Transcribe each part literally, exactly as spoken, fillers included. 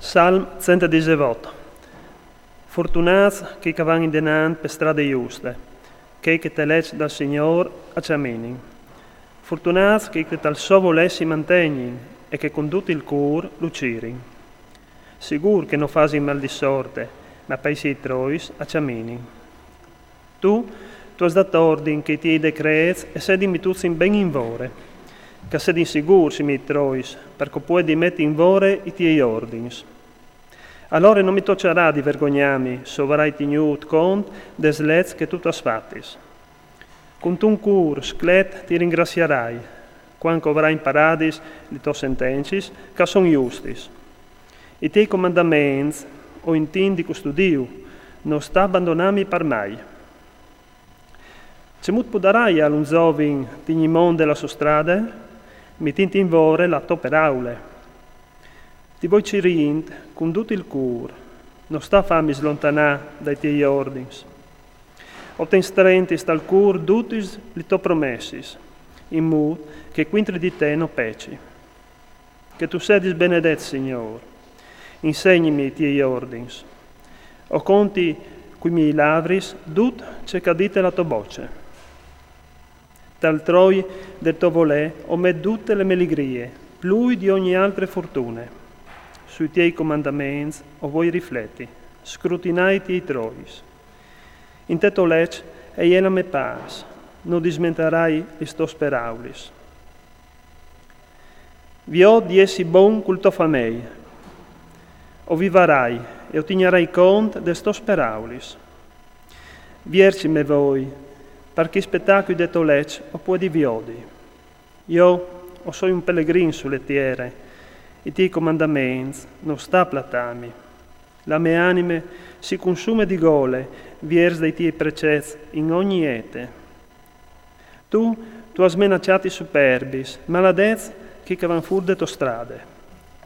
Salm centedisevot. Fortunâts chei che a van indenant pe strade juste, chei che te leç dal Signôr a cjaminin. Fortunâts chei che tal so volê si mantegnin e che cun dut il cûr lu cirin. Sigûr che no fasin mâl di sorte, ma pai siei trois a cjaminin. Tu, tu âs dât ordin che i tiei decrêts a sedin metûts in ben in vore, che a sedin sigûrs i miei trois, par che o puedi meti in vore i tiei ordins. Alore no mi tocjarà di vergognâmi, se o varai tignût cont des leçs che tu tu âs fatis. Cuntun cûr sclet ti ringraciarai, cuant che o varai imparadis lis tôs sentencis, che a son justis. I tiei comandaments o intint di custodîju, no sta bandonâmi par mai. Cemût podarai a un zovin tignî mont de la sô strade? Metint in vore la tô peraule. Ti voi cirint cun dut il cûr, no sta fâmi slontanâ dai tiei ordins. O ten strentis tal cûr dutis lis tôs promessis, in mût che cuintri di te no peci. Che tu sedis benedet, Signôr. Insegnimi i tiei ordins. O conti cui miei lavris dut ce che e à dite la tô boce. Tal troi del to volê o met dute le mê ligrie, plui di ogni altre fortune. Sui tiei comandaments o voi rifleti, scrutinâ i tiei trois. Inte tô leç e je la mê pâs, no dismentarai lis tôs peraulis. Viôt di jessi bon cul to famei. O vivarai e o tignarai cont des tôs peraulis. Viercime voi, par che i spetacui de tô leç o puedi viodi. Jo o soi un pelegrin su le tiere, i tiei comandaments no sta platâmi. La mê anime si consume di gole viers dai tiei precets in ogni ete. Tu, tu âs menaçât i superbis, maladets chei che a van fûr de tô strade.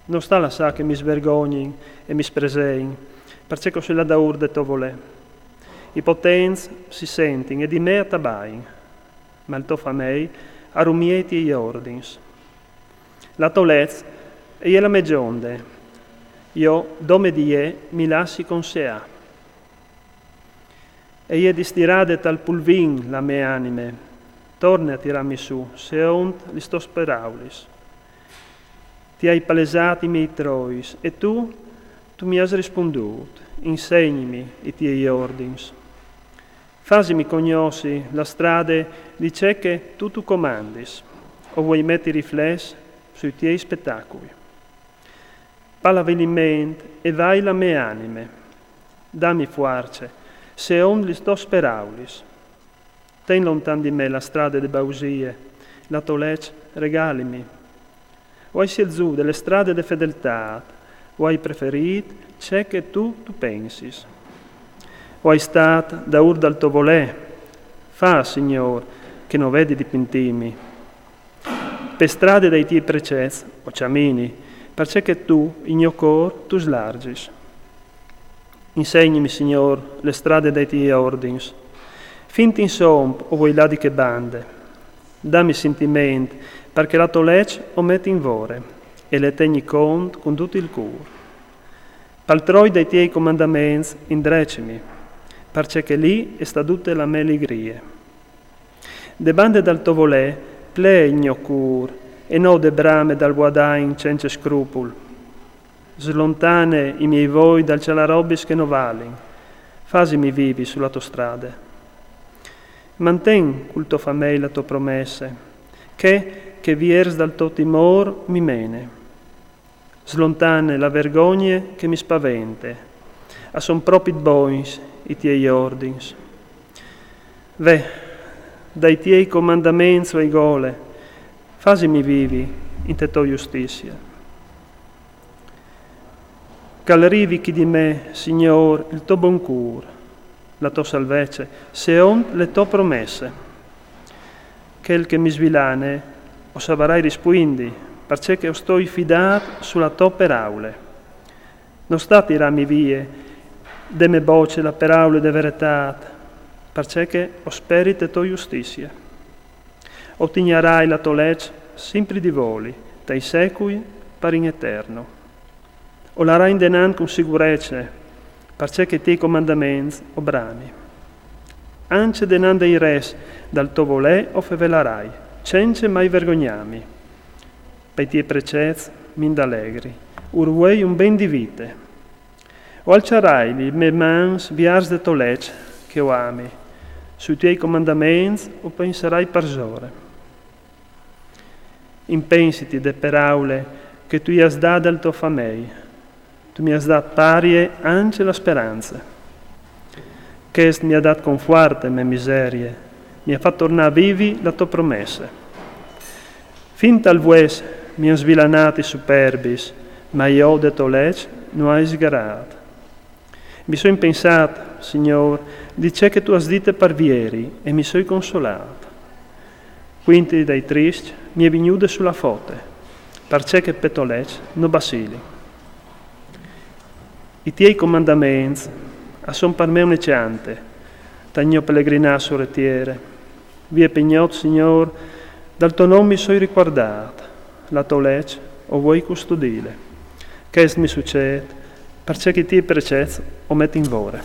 No sta lassâ che mi svergognin e mi spresein, parcè che o soi là daûr de to volê. I potents si sentin e di me a tabain, ma il to famei a rumie i tiei ordins. La tô leç e je la mê gjonde, jo dome di jê mi lassi conseâ. E je distirade tal pulvin la mê anime, torne a tirâmi sù, seont lis tôs peraulis. Ti ai palesât i miei trois, e tu, tu mi âs rispundût, insegnimi i tiei ordins. Fasimi cognossi la strade di ce che tu tu comandis, o vuei meti riflès sui tiei spetacui. Pal aviliment e vai la mê anime. Dami fuarce, seont lis tôs peraulis. Ten lontan di me la strade de bausie, la tô leç regalimi. O ai sielzût de le strade de fedeltât, o ai preferît ce che tu tu pensis. O ai stât daûr dal to volê. Fâ, Signôr, che no vedi di pentîmi. Pe strade dai tiei precets o cjamini, parcè che tu il gno cûr tu slargis. Insegnimi, Signôr, le strade dai tiei ordins. Fin ti insomp o vuei lâ di che bande. Dami sintiment, par che la tô leç o meti in vore e le tegni cont cun dut il cûr. Pal troi dai tiei comandaments indrecimi, parcè che li e sta dute la mê ligrie. De bande dal to volê, plee il gno cûr, e no de brame dal vuadagn cence scrupul. Slontane i miei voi dal cjalâ robis che no valin, fasimi vivi su la tô strade. Manten cul to famei la tô promesse, che, che viers dal to timôr mi mene. Slontane la vergogne che mi spavente. A son propit bogns i tiei ordins. Ve, dai tiei comandaments o ai gole, fasimi vivi inte tô justizie. Che al rivi chi di me, Signôr, il to bon cûr, la tô salvece, seont le tô promesse. Chel che mi svilane o savarai rispuindi, parcè che o stoi fidât su la tô peraule. No sta tirâmi vie de me boce la peraule de veretât, parcè che o speri te tô justizie. O tignarai la tô leç simpri di voli, tai secui par in eterno. O larai indenant cun sigurece, parcè che i tiei comandaments o brami. Ancje denant dai res dal to volè o fevelarai, cence mai vergognami. Pai tiei precets m'indalegri, ur vuei un ben di vite. O alçarai li me mans viars de to leç che o ami, sui tiei comandaments o pensarai parsore. Impensiti de peraule che tu i âs dade al to famei. Tu mi âs dât parie ancje la sperance. Chest mi à dât confuart te me miserie, mi à fat tornâ a vivi la tô promesse. Fin tal vues mi àn svilanât i superbis, ma jo de to leç no ai sgarât. Mi soi impensât, Signôr, di ce che tu âs dite par vieri e mi soi consolât. Cuinte dai triscj mi è vignude su la fote, parcè che pe to leç no bacili. I tiei comandaments a son par me une cjante, tal gno pelegrinâ sore tiere. Vie pe gnot, Signôr, dal to non mi soi ricuardât, la to leç o vuei custodîle. Chest mi sucêt, parcè che i tiei precets o met in vore.